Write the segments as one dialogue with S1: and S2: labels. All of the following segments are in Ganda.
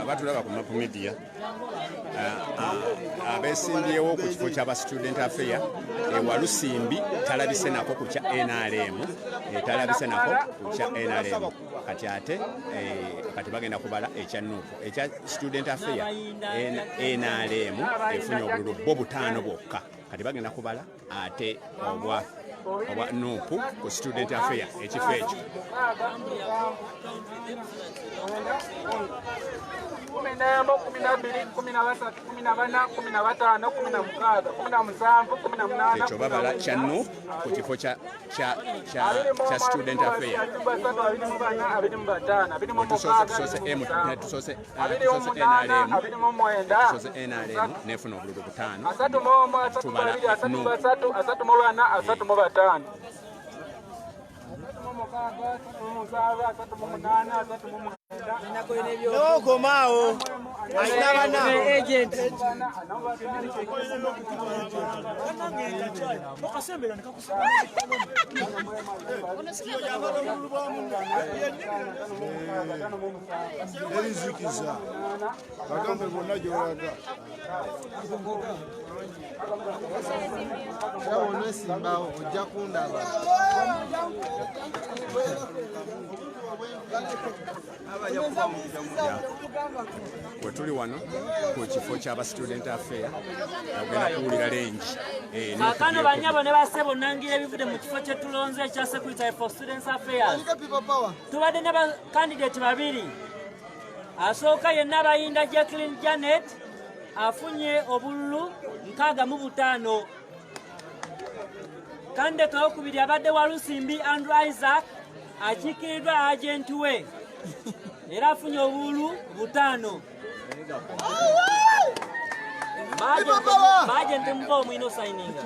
S1: Batulaba ku Map Media. Abeesimbyewo ku kifo ky'aba student affair, Walusimbi talabise nako ku kya NRM, talabise nako ku kya NRM. Kati ate kati bagenda kubala ekya NUP. Ekya student affair, NRM efunye obululu bo butaano bwokka. Kati bagenda kubala ate obwa NUP ku student affair, ekifo ekyo.
S2: 11, 12, 13, 14, 15, 16, 17, 18.
S1: Ekyo babala kya NUP ku kifo kya student affair.
S2: 23, 24, 25,
S1: Tusoose
S2: 26,
S1: tusoose M tusoose tusoose
S2: 28,
S1: NRM
S2: 29,
S1: tusoose NRM nefuna obululu butaano.
S2: 31, 32, 33, 34, 35, 36, 37, 38, 39.
S3: Nokomaawo alina bana.
S4: Agent.
S5: Erizikiza bagambe bonna gyolaga.
S3: Era wonesimbawo ojja kundaba.
S1: Wetuli wano ku kifo ky'aba student affair, ogenda kuwulira lengi.
S4: Kaakano banyabo ne basebo, nangira ebivudde mu kifo kye tulonze ekya secretary for students affairs.
S3: People Power.
S4: Tubadde ne bakandidate babiri. Asooka yenna Bayinda Jacklin Janet, afunye obululu 65. Kandidate owokubiri abadde Walusimbi Andrew Isaac, akiikiriddwa agenti we, era afunye obululu 5. Baagenti muba omwina osayininga.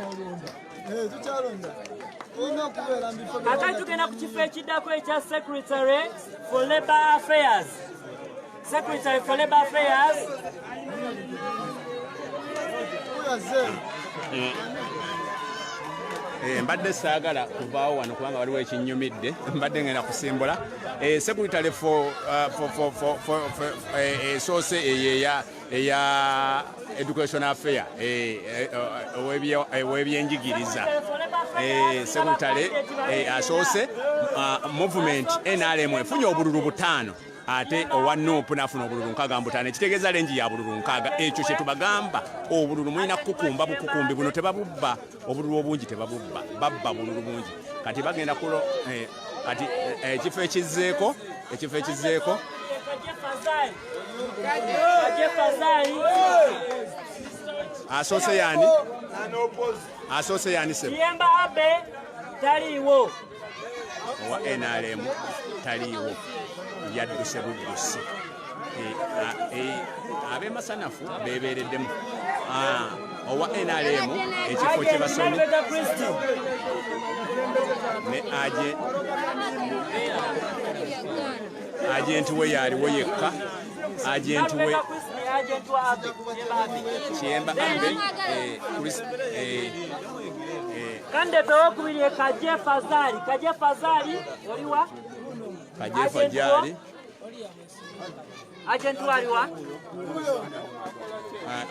S3: Tukyalonda, tulina okubeera mu bifo.
S4: Kakati tugenda ku kifo ekiddako ekya secretary for labor affairs. Secretary for labor affairs.
S3: Oyo
S1: Mbadde saagala kuvaawo wano kubanga waliwo ekinyumidde, mbadde ngenda kusimbula. Secretary for soose eyo eya education affair, ow'ebyenjigiriza. Secretary asoose, movement NRM efunye obululu 5, ate owa NUP nafuna obululu 65, ekitegeeza range ya bululu 60. Ekyo kye tubagamba, obululu mulina kukukumba bukukumbi, buno tebabubba. Obululu obungi tebabubba, babba bululu bungi. Kati bagenda kulo kati ekifo ekizzeeko.
S4: Kaje Fazali.
S1: Asoose yani? Asoose yani, sebo?
S4: Kiyemba Abe taliiwo.
S1: Owa NRM taliiwo, yadduse buddusi. Ab'emasanafu bebeereddemu. Owa NRM ekifo kye basomye
S4: Nalubega Kristo.
S1: Ne agenti we yaliwo yekka, agenti we.
S4: Nalubega Kristo ne agent wa Abe, Kiyemba Abe.
S1: Kiyemba Abe, Chris.
S4: Kandidate owokubiri ye Kaje Fazali. Kaje Fazali oliwa?
S1: Kajefa gyali.
S4: Agent waliwa?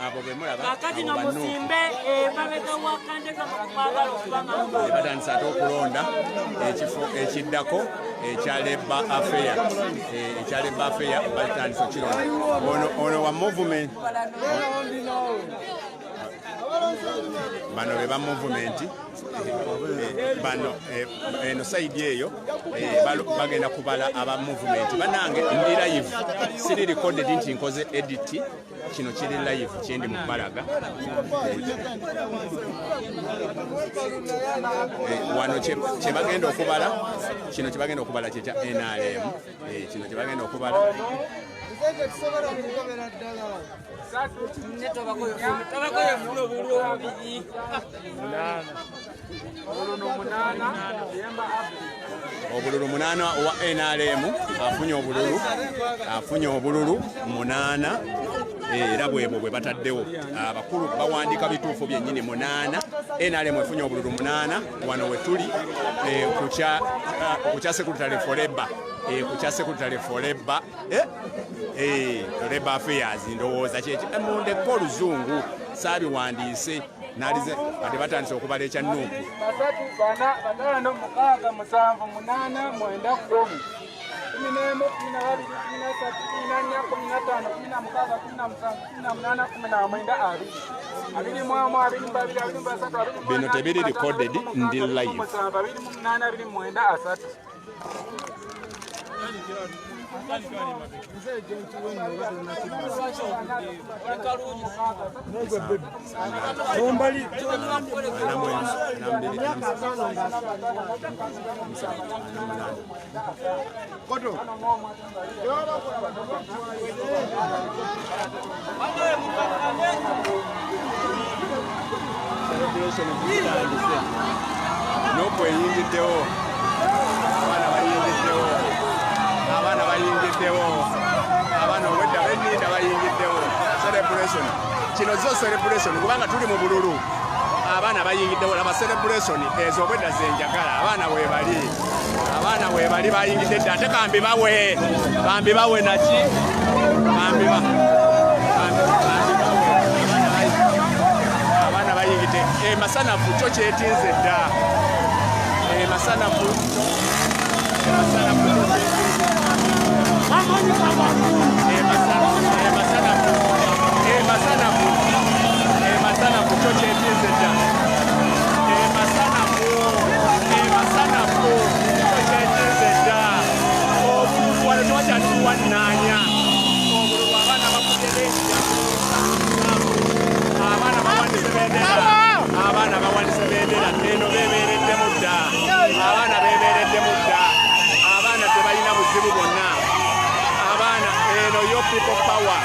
S1: Abo bemulaba.
S4: Kakati
S1: Abo
S4: no
S1: ba NUP.
S4: musimbe emabega wa kandidate mwagala okubanga.
S1: Batandise ate okulonda ekifo ekiddako ekya labour affair. Ekya labour affair batandise okukironda. Ono wa movement, bano be ba movement. Bano eno side eyo bagenda kubala aba movement. Banange, ndi live, siri recorded nti nkoze edit. Kino kiri live kyendi mu balaga. Wano kye bagenda okubala, kino kye bagenda okubala kyekya NRM. Kino kye bagenda okubala.
S3: Nze tusobola kukobera ddala.
S4: Tobako obululu obubiri.
S2: Obululu 8, Kiyemba Abe.
S1: Obululu 8, owa NRM afunye obululu 8, era bwebwo bwe bataddewo. Abakulu bawandiika bituufu byennyini, 8. NRM efunye obululu 8. Wano we tuli ku kya secretary for labor. Ku kya secretary for labor, labor affairs, ndowooza kyeki. Mundeko oluzungu saabiwandiise nalize. Kati batandise okubala ekya NUP.
S2: Basatu, bana, bataano, mukaaga, musanvu, munaana, mwenda, 10, 11, 12, 13, 14, 15, 16, 17, 18, 19, 20, 21, 22, 23, 24,
S1: Bino tebiri recorded,
S2: 26,
S1: ndi live.
S2: 27, 28, 29, 30.
S3: Nze agent wenno oba tonnakimala.
S1: 41, 42,
S3: 50 nga
S1: 7, 48.
S5: Koto.
S1: Celebration zitandise NUP eyingiddewo, abaana bayingiddewo, abaana bayingiddewo, abaana obwedda benninda bayingiddewo. Celebration kino zo celebration kubanga tuli mu bululu, abaana bayingiddewo. Laba celebration ezo obwedda zenjagala. Abaana webali, abaana webali, bayingidde dda. Ate kambi bawe, bambi bawe naki, bambi ba bambi bambi bawe. Abaana bayingidde emasanafu kyo kyetinze dda. Emasanafu, emasanafu kyo kyetinze. Emasanafu, emasanafu, emasanafu kyo kyetinze dda. Emasanafu, emasanafu kyo kyetinze dda. Obululu wano tewakyatuwannanya obululu. Abaana bakubye, abaana bawanise bendera, abaana bawanise bendera eno. Bebeereddemu dda, abaana bebeereddemu dda, abaana tebalina buzibu bwonna. Abaana eno yo people power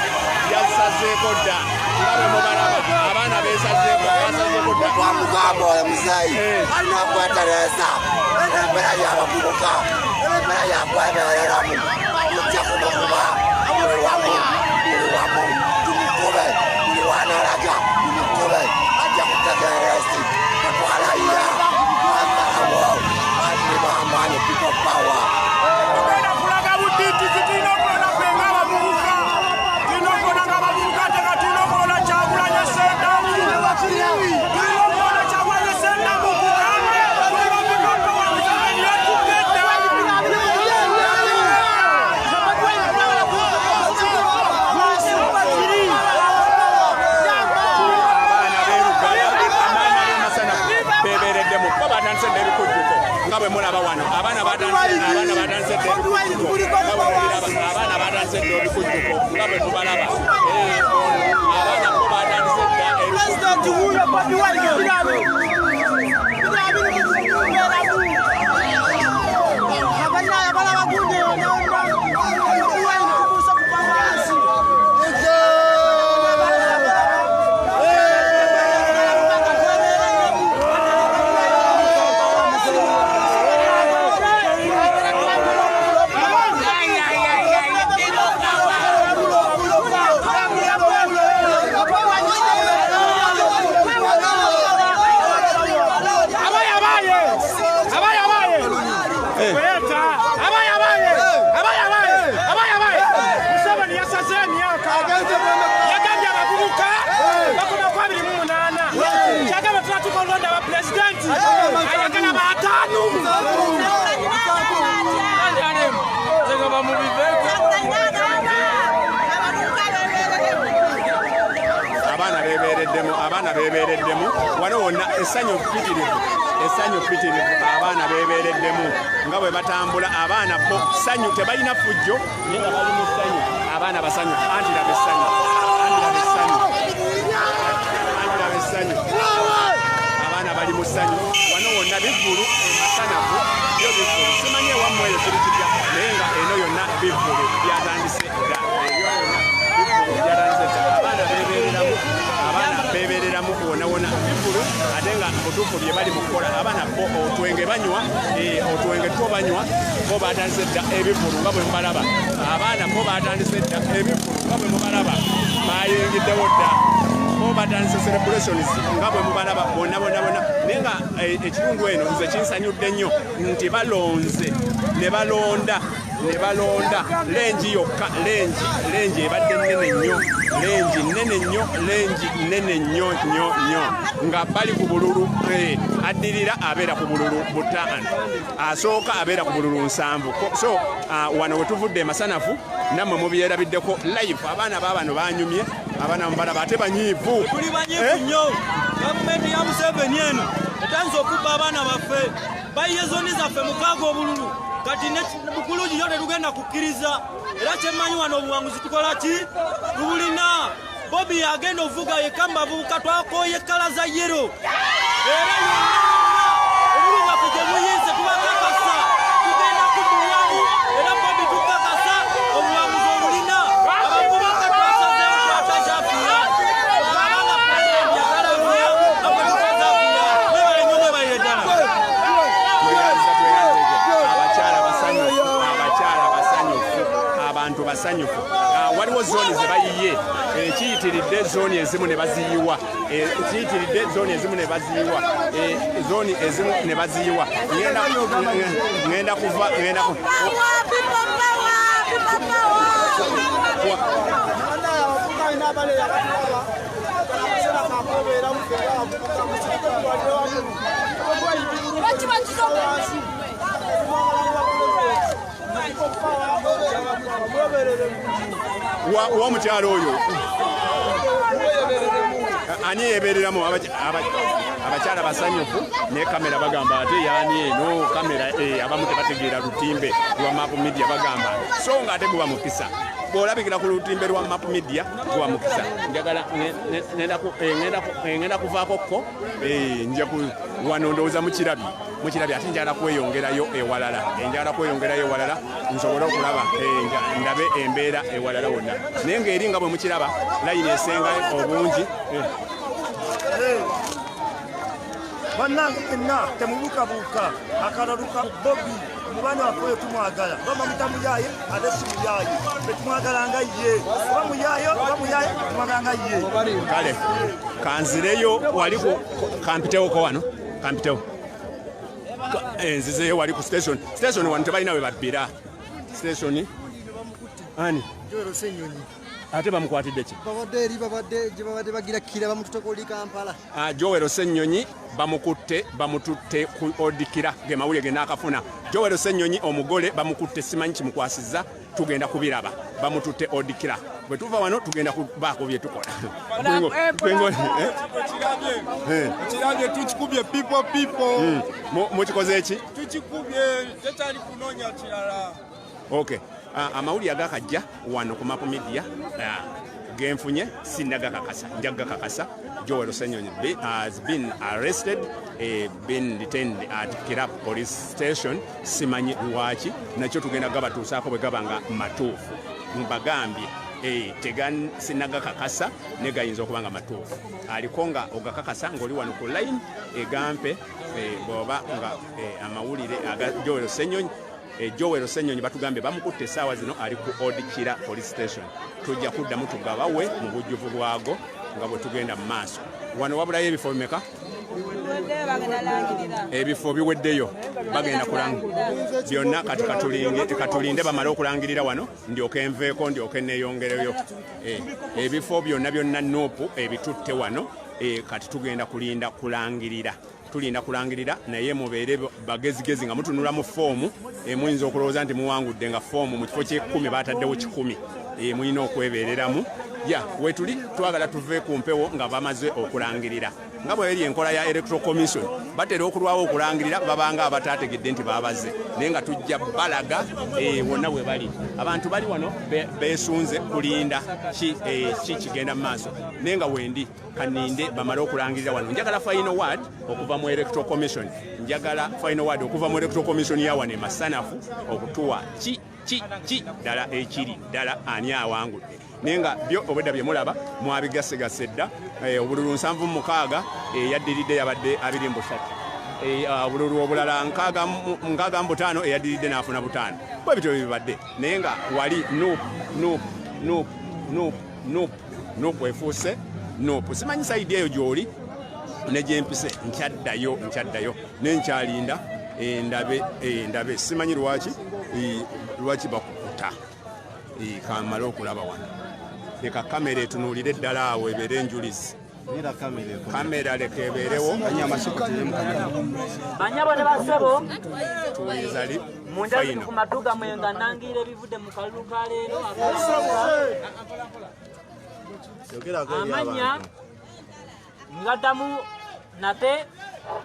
S1: yasazeeko dda nga bwe mubalaba. Abaana besazeeko, basazeeko dda.
S6: Twamugamba oyo muzeeyi alina okwetereeza. Embeera y'abavubuka, embeera yakwebereramu. Tujja kumukuba buli wamu, buli wamu tumukube, buli wanalaga tumukube. Ajja kutegeera ensi tetwalayira twasalawo ati bamaanyi people power.
S7: Tugenda kulaga buditizi. Tulina okulonda ffe ng'abavubuka, tulina okulonda ng'abavubuka ate nga tulina okulonda Kyagulanyi Ssentamu. Tulina okulonda Kyagulanyi Ssentamu kubanga tuli ba people power. Museveni yatugedda.
S1: Abaana b'erugala, abaana b'emasanafu bebeereddemu bo, batandise dda ebikujjuko nga bwe mulaba wano. Abaana batandise, abaana batandise dda ebikujjuko nga bwe mubiraba. Abaana batandise dda ebikujjuko nga bwe tubalaba. Abaana bo batandise dda ebikujjuko.
S7: Abaye, abaye, abaye, abaye, kuleta abaye, abaye, abaye, abaye, abaye, abaye. Museveni yasaze emyaka, yagambye abavubuka bakoma ku 28. Kyagamba tunatuka olonda bapulezidenti, ayagala baataano.
S1: Abaana bebeereddemu, abaana bebeereddemu wano wonna. Essanyu ppitirivu, essanyu ppitirivu. Abaana bebeereddemu nga bwe batambula. Abaana bo ssanyu, tebalina fujjo naye nga bali mu ssanyu. Abaana basanyu. Anti laba essanyu, anti laba essanyu, anti laba essanyu. Abaana bali mu ssanyu wano wonna. Bivvulu emasanafu byo bivvulu. Simanyi ewammwe eyo kiri kitya, naye nga eno yonna bivvulu byatandise dda. Ebyo yonna bivvulu byatandise dda. Abaana bebeereramu, abaana bebeereramu wonna wonna bivvulu. Ate nga butuufu bye bali mu kukola. Abaana bo otwenge banywa, otwenge two banywa. Bo batandise dda ebivvulu nga bwe mubalaba. Abaana bo batandise dda ebivvulu nga bwe mubalaba, bayingiddewo dda. Bo batandise celebrations nga bwe mubalaba bonna bonna bonna. Naye nga ekitundu eno nze kinsanyudde nnyo nti balonze ne balonda. Ne balonda lengi yokka, lengi lengi ebadde nnene nnyo, lengi nnene nnyo, lengi nnene nnyo nnyo nnyo, nga bali ku bululu. Addirira abeera ku bululu 5, asooka abeera ku bululu 7. So wano we tuvudde emasanafu, nammwe mubyerabiddeko live. Abaana baabano banyumye, abaana mubalaba ate banyiivu.
S8: Tuli banyiivu nnyo. Gavumenti ya Museveni eno etandise okubba abaana baffe. Bayiye zooni zaffe 6 obululu, kati ne Bukulungi yo tetugenda kukkiriza. Era kyemmanyi wano obuwanguzi tukola ki? Tubulina. Bobi agenda ovuga yekka mu bavubuka, twakooye kkala za yellow. Era yonna yonna obululu bwaffe gye buyise tubakakasa tugenda kubuwamu. Era Bobi tukakasa obuwanguzi obulina. Abavubuka twasazeewo twatazafiya abanga pulezidenti agalafiya naffe tutazafiya. Mwebale nnyo, mwebalire ddala.
S1: Tweyanza, tweyanzeege. Abakyala basanyufu, abakyala basanyufu, abantu basanyufu. Waliwo zooni ze bayiye. Kiyitiridde zooni ezimu ne baziyiwa. Kiyitiridde zooni ezimu ne baziyiwa. Zooni ezimu ne baziyiwa. Ngenda kuva ngenda ku
S3: Bannange, abavubuka alina abaleera abatulaba akaseera kakobeeramu ffe abavubuka musirike tubalire wamu wansi.
S1: W'omukyalo oyo ani yebeereramu? Abakyala basanyufu ne kamera bagamba ate yaani eno kamera. Abamu tebategeera lutimbe lwa Map Media, bagamba so nga ate guba mukisa bw'olabikira ku lutimbe lwa Map Media, guba mukisa. Njagala ngenda kuvaako ko nja wano ndowooza mukirabye, mukirabye. Ate njagala kweyongerayo ewalala. Njagala kweyongerayo ewalala nsobole okulaba, ndabe embeera ewalala wonna, naye ng'eri nga bwe mukiraba layini esenga obungi.
S9: Bannange enna temubuukabuuka akalulu ka Bobi, omubani waffe oyo tumwagala. Oba bamuta muyaye ate si muyaye, betumwagala nga ye, oba muyaye oba muyaye, tumwagala nga ye.
S1: Kale kanzireyo wali kampitewoko wano, kampitewo. Nzizeyo wali ku station. Station wano tebalina we babbira station. Ani?
S3: Joel Ssenyonyi.
S1: Ate bamukwatidde ki?
S3: Babadde eri, babadde gye babadde bagira kkira, bamututte koli Kampala.
S1: Joel Ssenyonyi bamukutte, bamututte ku Old Kira, ge mawulire ge naakafuna. Joel Ssenyonyi omugole bamukutte, simanyi kimukwasizza, tugenda kubiraba. Bamututte Old Kira. Bwe tuva wano tugenda kubaako bye tukola. Eh?
S5: Kirabye, tukikubye, people people.
S1: Mukikoze eki?
S5: Tukikubye, tekyali kunoonya kirala.
S1: Okay. Amawulire agakajja wano ku Map Media genfunye sinnagakakasa, nja gakakasa. Joel Ssenyonyi has been arrested, been detained at Kira police station. Simanyi lwaki, nakyo tugenda gabatuusaako bwe gaba nga matuufu. Mbagambye sinnagakakasa, ne gayinza okuba nga matuufu. Aliko nga ogakakasa ng'oli wano ku line egampe bw'oba nga amawulire aga Joel Ssenyonyi. Joel Ssenyonyi batugambye bamukutte, essaawa zino ali ku Old Kira police station. Tujja kuddamu tugabawe mu bujjuvu bwago nga bwe tugenda mu maaso. Wano wabulayo ebifo bimeka? Ebifo biweddeyo, bagenda kulanga byonna. Kati katulinde bamale okulangirira wano, ndyoke nveeko, ndyoke neeyongereyo. Ebifo byonna byonna NUP ebitutte wano. Kati tugenda kulinda kulangirira, tulinda kulangirira, naye mubeere bagezigezi nga mutunula mu foomu. Muyinza okulowooza nti muwangudde nga foomu mu kifo ky'ekumi bataddewo 100. Mulina okwebeereramu. Ya wetuli twagala tuve ku mpewo nga bamaze okulangirira, nga bwe eri enkola ya Electoral Commission. Batera okulwawo okulangirira, babanga abataategedde nti babaze, naye nga tujja balaga wonna we bali. Abantu bali wano beesunze kulinda ki kigenda mu maaso, naye nga wendi kaninde bamale okulangirira wano. Njagala final word okuva mu Electoral Commission, njagala final word okuva mu Electoral Commission ya wano e Masanafu okutuwa ki ki ki ddala ekiri ddala, ani awangudde. Naye nga byo obwedda bye mulaba mwabigasegase dda. Obululu 76, eyaddiridde yabadde 23. Obululu obulala 65, eyaddiridde n'afuna 5. Bwe bityo bibadde, naye nga wali NUP, NUP, NUP, NUP, NUP, NUP efuuse NUP. Simanyi side eyo gy'oli ne gyempise. Nkyaddayo, nkyaddayo, nenkyalinda. Ndabe ndabe simanyi lwaki lwaki bakukuta. Kamale okulaba wano, leka kamera etunuulire ddala awo ebeere enjulizi. Kamera leka ebeerewo.
S4: Banyabo ne basebo,
S1: tuwuliriza li
S4: munjazi
S1: final.
S4: Ku matu gammwe nga nangira ebivudde mu kalulu ka leero. Amanya ngaddamu nate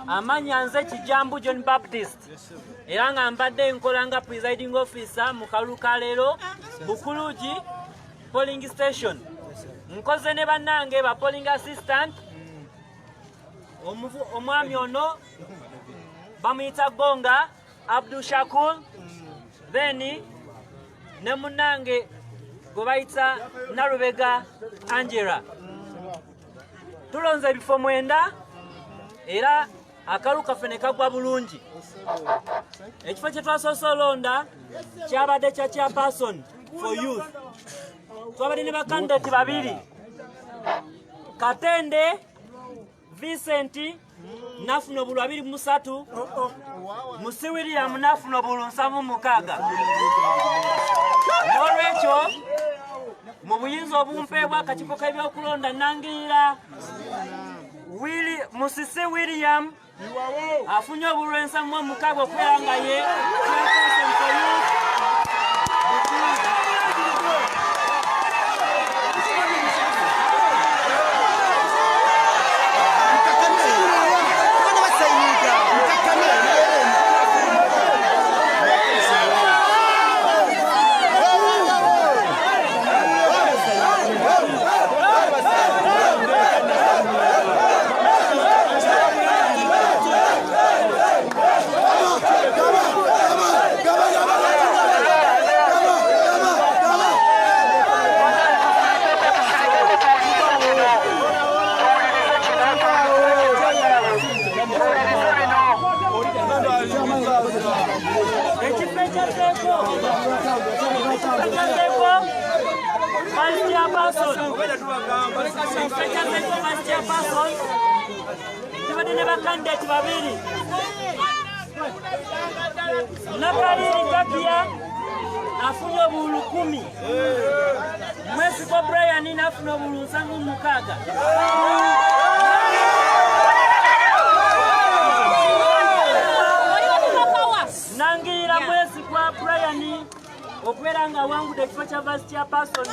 S4: amanya, nze Kijambu John Baptist, era nga mbadde nkola nga presiding officer mu kalulu ka leero, Bukulugi polling station. Nkoze ne bannange ba polling assistant. Omwami ono bamuyita Gonga Abdul Shakur, then ne munnange gwe bayita Nalubega Angela. Tulonze ebifo 9 era akalu kaffe ne kagwa bulungi. Ekifo kye twasoose olonda kyabadde kya chairperson for youth. Twabadde ne bakandidati babiri, Katende Vincent nafuna obululu 23, Musi William nafuna obululu 76. N'olwekyo mu buyinza obumpeebwa akakiiko k'ebyokulonda, nangirira Musisi William afunye obululu 76 okubeera nga ye chairperson for youth. Ekifo ekyazeeko vice chairperson, ekifo ekyazeeko vice chairperson, tubadde ne bakandidati babiri. Nakaliri Takia afunye obululu 10, Mwesigwa Brian n'afuna obululu 76. Nangirira Mwesigwa Brian okubeera nga awangudde ekifo kya vice chairperson.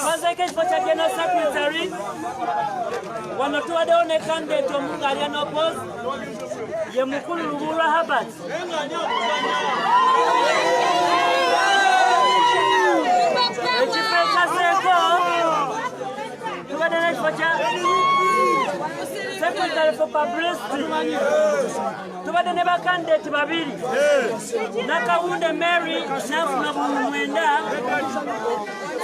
S4: Bazeeko ekifo kya general secretary. Wano tubaddewo ne candidate omu ng'ali unopposed, ye mukulu Lubulwa Herbert. Ekifo ekyaseeko, tubadde n'ekifo kya secretary for publicity. Tubadde ne bakandidate babiri. Nakawunde Mary nafuna obululu 9,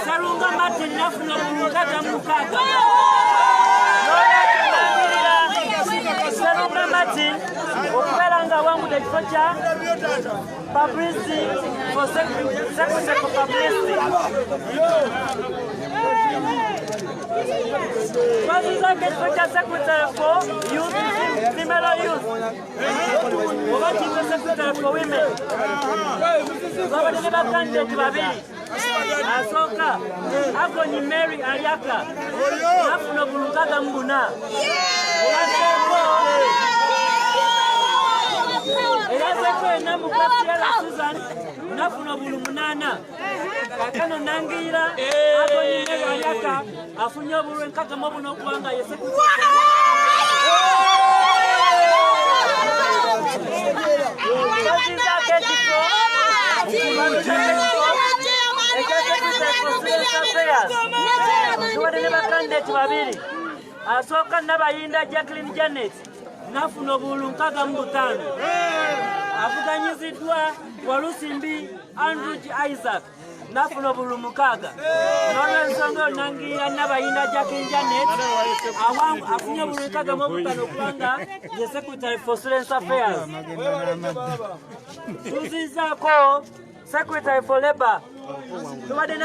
S4: Salunga Martin nafuna obululu 66. N'olwekyo Salunga Martin okubeera nga awangudde ekifo kya publicity for secretary for publicity. Twazizaako ekifo kya secretary for youth, female youth, oba kiyite secretary for women. Twabadde ne bakandidate babiri. Asooka Agoni Mary Aliaka nafuna obululu 64. Erazeeko Enamukasiala Susan nafuna obululu 8. Kakano nangirira Agoni Mary Aliaka afunye obululu 64 okuba nga ye secretary. Twazizaako ekifo ekya secretary for students affairs. Tubadde ne bakandidate babiri. Asooka Nabayinda Jacqueline Janet nafuna obululu 65, avuganyiziddwa Walusimbi Andrew G. Isaac nafuna obululu 6. N'olwensonga eyo nangirira Nabayinda Jacqueline Janet afunye obululu 65 okubanga ye secretary for students affairs. Tuzizaako secretary for labor. Tubadde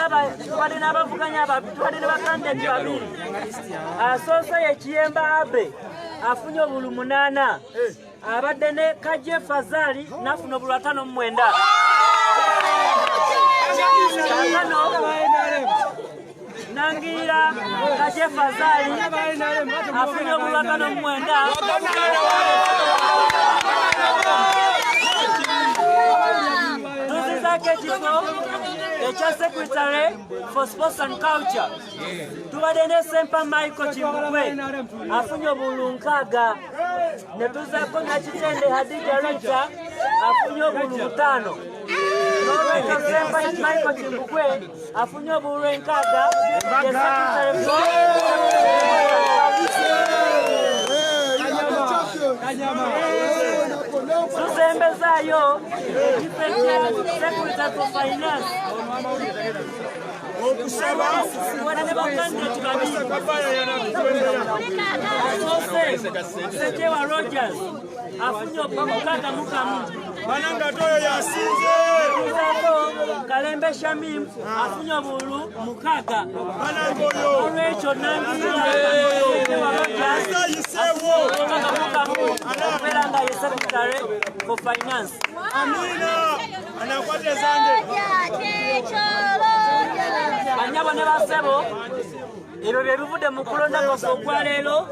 S4: n'abavuganya tubadde ne bakandidati babiri. Asoose ye Kiyemba Abe afunye obululu 8, abadde ne Kaje Fazali n'afuna obululu 59. Kaakano nangira Kaje Fazali afunye obululu 59. Tuzizaako ekifo ekya Secretary for Sports and Culture. Tubadde ne Sempa Michael Kimbugwe afunye obululu 6, ne tuzaako Nakitende Hadija Rita afunye obululu 5. N'olwekyo Sempa Michael Kimbugwe afunye obululu 6 ye Secretary for Tusembezaayo ekifo ekya Secretary for Finance. Tubadde ne bakandidati babiri. Asoose Ssejewa Rogers afunye obululu 61.
S7: Banange ate oyo yasinze.
S4: Tuzaako Kalembe Shamim afunye obululu 6.
S7: Banange oyo.
S4: Olwekyo nangira Ssejewa Rogers
S7: Ayiseewo.
S4: okubeera nga ye Secretary for Finance.
S7: Amina. Anakwata ezange.
S4: Banyabo ne basebo, ebyo bye bivudde mu kulonda kwaffe okwaleero.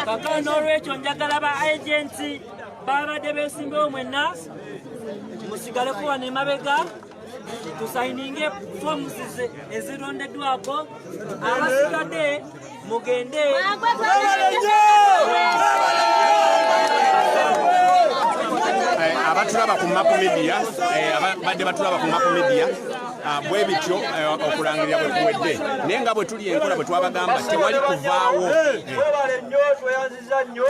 S4: Kakano n'olwekyo njagala ba agenti babadde beesimbewo mwenna musigaleko wano emabega tusayininge forms ezirondeddwako, abasigadde mugende.
S1: Abatulaba ku Map Media, abadde batulaba ku Map Media, bwe bityo okulangirira bwe kuwedde, naye nga bwe tuli enkola bwe twabagamba tewali kuvaawo.
S8: Mwebale nnyo, tweyanziza nnyo,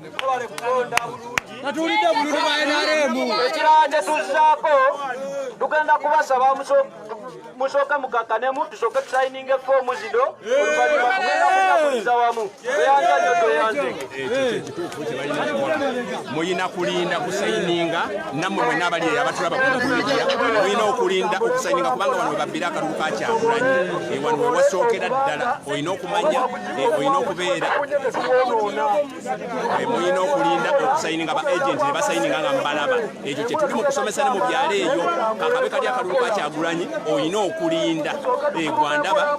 S8: mwebale kulonda bulungi.
S2: Batuulidde obululu bwa NRM.
S8: Ekirala kye tuzzaako, tugenda kubasaba musooke mukakkanemu, tusooke tusayininge foomu zino, oluvannyuma tugenda kujaguliza wamu. Tweyanza nnyo, tweyanzege.
S1: Ekyo kyekituufu kye balina okukola. Muyina kulinda kusayininga, nammwe mwenna abali eyo abatulaba ku Map Media mulina okulinda okusayininga, kubanga wano we babbira akalulu ka Kyagulanyi, wano we wasookera ddala. Olina okumanya, olina okubeera, mulina okulinda okusayininga ba agenti ne basayininga nga mubalaba. Ekyo kye tuli mu kusomesa ne mu byalo eyo. Kakabe kali akalulu ka Kyagulanyi, olina okulinda gwandaba,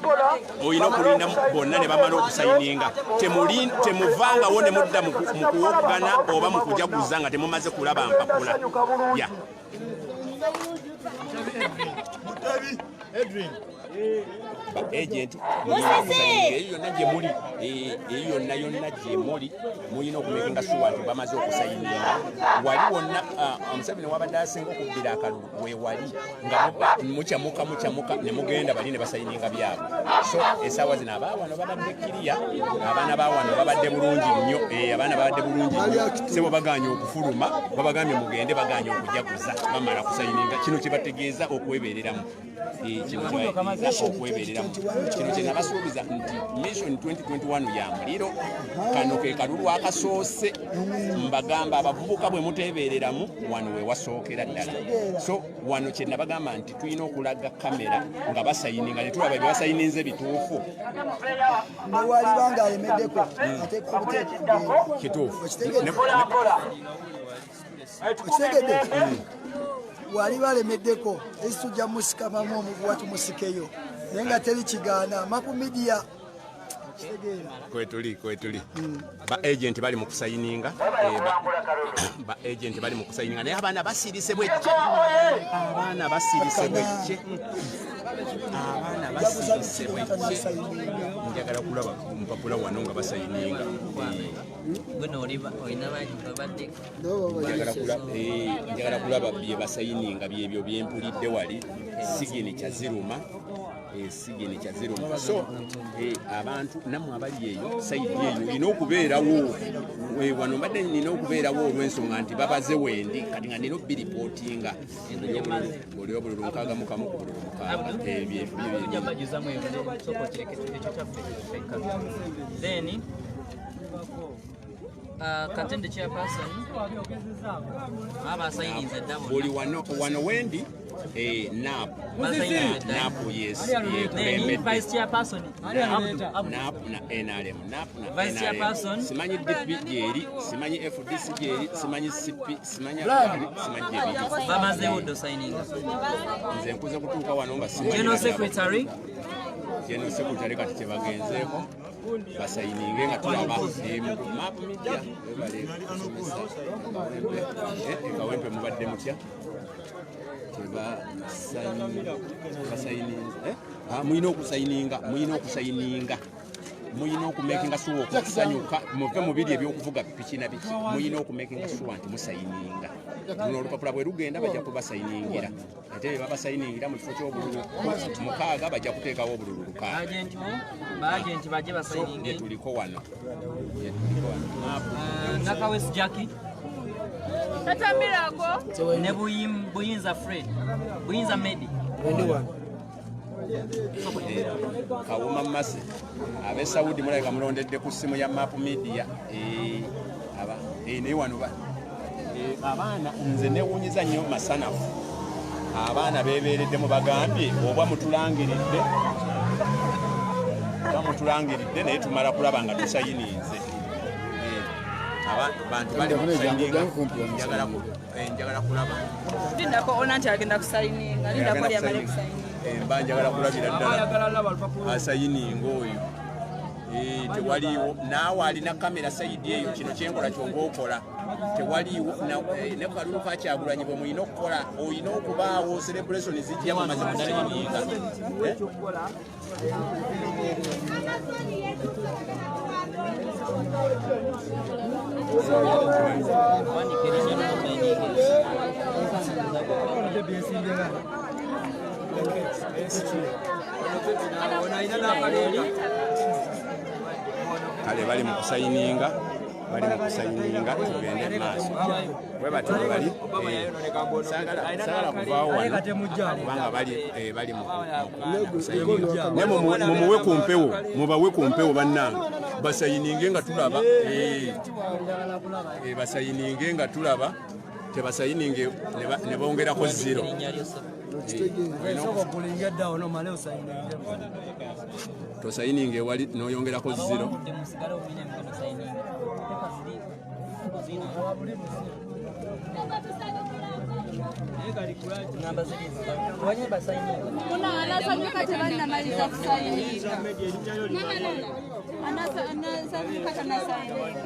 S1: olina okulinda bonna ne bamala okusayininga. Temuvangawo ne mudda mu kuwoggana oba mu kujaguza nga temumaze kulaba mpapula. Ya. Ba agent eyo yonna gye muli, eyo yonna yonna gye muli, mulina okumakinga sure nti bamaze okusayininga. Wali wonna Museveni wabadde asinga okubbira akalulu we wali nga mukyamuka mukyamuka ne mugenda bali ne basayininga byabwe. So essaawa zino abaawano babadde kiriya, abaana baawano babadde bulungi nnyo, abaana babadde bulungi nnyo. Sebo bagaanye okufuluma, babagambye mugende, bagaanye okujaguza, bamala kusayininga. Kino kibategeeza okwebeereramu. Kino kibategeeza okwebeereramu. Kino kye nabasuubiza nti Mission 2021 ya muliro. Kano ke kalulu akasoose. Mbagamba abavubuka bwe muteebeereramu wano we wasookera ddala. So wano kye nabagamba nti tulina okulaga kamera nga basayininga ne tulaba bye basayininze bituufu.
S3: Newaliba ng'alemeddeko ateekwa obuteeka kugenda.
S1: Kituufu.
S3: Okitegedde? Waliba alemeddeko esi tujja musikamamu omuguwa tumusikeyo, naye nga teri kigaana. Map Media kitegeera.
S1: Kwetuli ba agent bali mu kusayininga, ba agent bali mu kusayininga, naye abaana basirise bwecce, abaana basirise bwecce, abaana basirise bwecce. Njagala kulaba mpapula wano nga basayininga. Njagala kulaba bye basayininga byebyo byempulidde wali. Sigini kyaziruma, sigini kyaziruma. So abantu nammwe abali eyo sayidi eyo olina okubeerawo. Wano mbadde nina okubeerawo olw'ensonga nti babaze wendi, kati nga nina obbiripootinga. Oli obululu 61 ku bululu 6. Ebyo
S4: Then Katende chairperson abasayininze dda bonna.
S1: Buli wano wano wendi NAP. NAP, yes.
S4: Then vice chairperson Abdu.
S1: NAP na NRM, NAP na
S4: Vice
S1: NRM.
S4: chairperson.
S1: Simanyi DP gyeri, simanyi FDC gyeri, simanyi CP, simanyi APR, simanyi gyeri.
S4: Bamazeewo dda osayininga.
S1: Nze nkuze kutuuka wano nga simanyi.
S4: General secretary.
S1: General secretary kati kyebagenzeeko basayininge nga tulaba Map Media. Webale kusomesa. Kawempe mubadde mutya? Tebasayininze. Mulina okusayininga, mulina okusayininga, mulina okumakinga sure okusanyuka, muve mu biri ebyokuvuga piki na biki, mulina okumakinga sure nti musayininga. Luno olupapula bwe lugenda bajja kubasayiningira, ate bwe babasayiningira mu kifo ky'obululu 6 bajja kuteekawo obululu 6.
S4: Agenti wo baagenti bajje basayininge.
S1: Tuliko wano, tuliko wano.
S4: Nakawesi Jackie
S10: Tatamirako
S4: ne Buyinza Fred, Buyinza Medi.
S1: Kawuma Mase ab'e Saudi mulabika mulondedde ku ssimu ya Map Media. Naye wano abaana nze newunyiza nnyo masanafu. Abaana beebeereddemu bagambye oba mutulangiridde, oba mutulangiridde naye tumala kulaba nga tusayininze. Abantu bali mu kusayininga, njagala kulaba.
S10: Lindako ona nti agenda kusayininga, lindako lyamale kusayininga.
S1: Mba njagala kulabira ddala asayininga oyo. Tewaliiwo naawe alina kamera sayidi eyo, kino kyenkola ky'oba okola. Tewaliiwo ne ku kalulu ka Kyagulanyi bwe mulina okukola, olina okubaawo celebration zijja mumaze kusayininga. Kale bali mu kusayininga, bali mu kusayininga, tugende maaso. Bwe batyo bwe bali, saagala kuvaawo wano kubanga bali mu kusayininga. Naye mumuwe ku mpewo, mubawe ku mpewo bannange, basayininge nga tulaba. Basayininge nga tulaba, tebasayininge ne bongerako 0. Tosayininge wali n'oyongerako 0.
S10: Anasanyuka tebannamaliza kusayininga. Anasanyuka tannasayininga.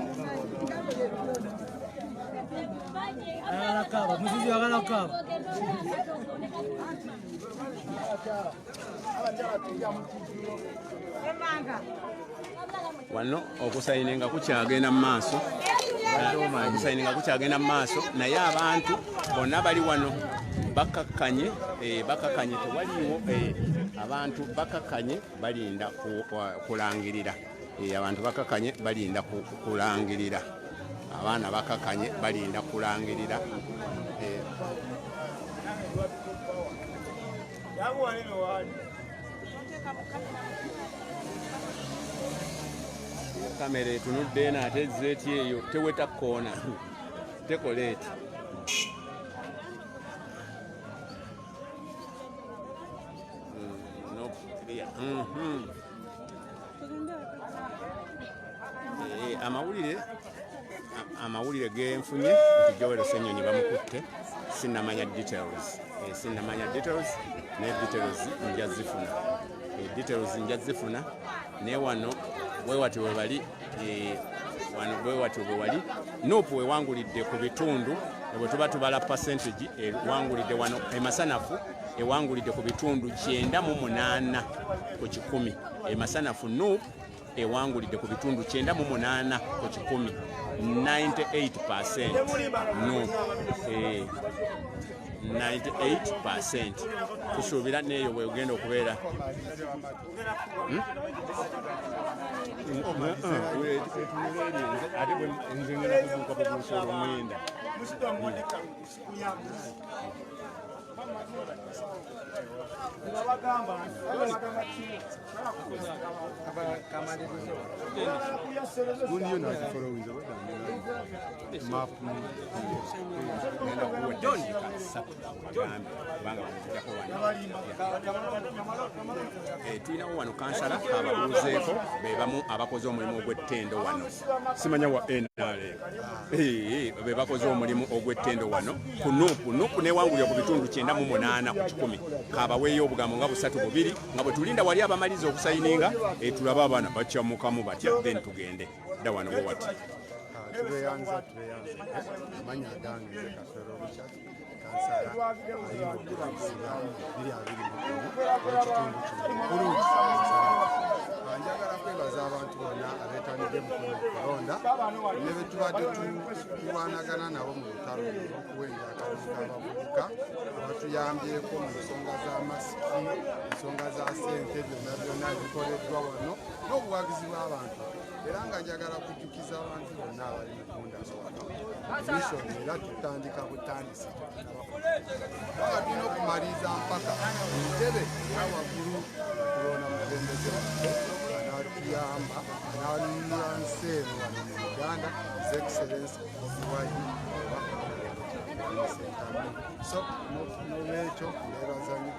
S1: Wano okusayininga kukyagenda mu maaso, okusayininga kukyagenda mu maaso, naye abantu bonna bali wano bakakkanye, bakakkanye, tewaliiwo abantu bakakkanye balinda kulangirira. Abantu bakakkanye balinda kulangirira. Abaana bakakkanye balinda kulangirira. Kamera etunudde eno ate ezze eti eyo teweta kkoona, tekola eti. Amawulire genfunye nti Joel Ssenyonyi bamukutte, sinnamanya details, sinnamanya details, naye details nja zifuna, details nja zifuna. Naye wano bwe watyo bwe bali, wano bwe watyo bwe wali. NUP ewangulidde ku bitundu, bwe tuba tubala percentage ewangulidde wano emasanafu, ewangulidde ku bitundu 98 ku 100. Emasanafu NUP ewangulidde ku bitundu 98 ku 100, 98% NUP, 98%. Tusuubira n'eyo bwegenda okubeera. Ate nze ngenda kubuuka bubuusa olwo ŋŋenda. Ngenda kuwa eddakiika 3 bagambe kubanga bw'okujjako wano. Tulinawo wano kansala ababuuzeeko, be bamu abakoze omulimu ogw'ettendo wano, simanya wa NRM. Be bakoze omulimu ogw'ettendo wano ku NUP. NUP newangulira ku bitundu 98 ku 100. Kabaweeyo obugambo nga busatu bubiri nga bwe tulinda wali abamaliza okusayininga. Tulabe abaana bakyamukamu batya, then tugende dda wano we wati.
S11: Tubeyanza, tubeyanza. Amanya agange nze Kasoro Richard, kansala ayinza 2021 ekitundu kino Bulungi. Njagala kwebaza abantu bonna abeetanidde mu kulonda ne be tubadde tulwanagana nabo mu lutalo olw'okuwenja akalulu k'abavubuka, abatuyambyeko mu nsonga za masiki, ensonga za ssente, byonna byonna ebikoleddwa wano n'obuwagizi bw'abantu. Era nga njagala kujjukiza abantu bonna abali mu kundaba wano, mission era tutandika butandisi, kubanga tulina okumaliriza mpaka mu ntebe eya waggulu okulonda mukulembeze waffe anaatuyamba, ananunula nsi eno wano mu Uganda, His Excellence Bobi Wine oba Sentamu. So nolwekyo mbebaza nnyo.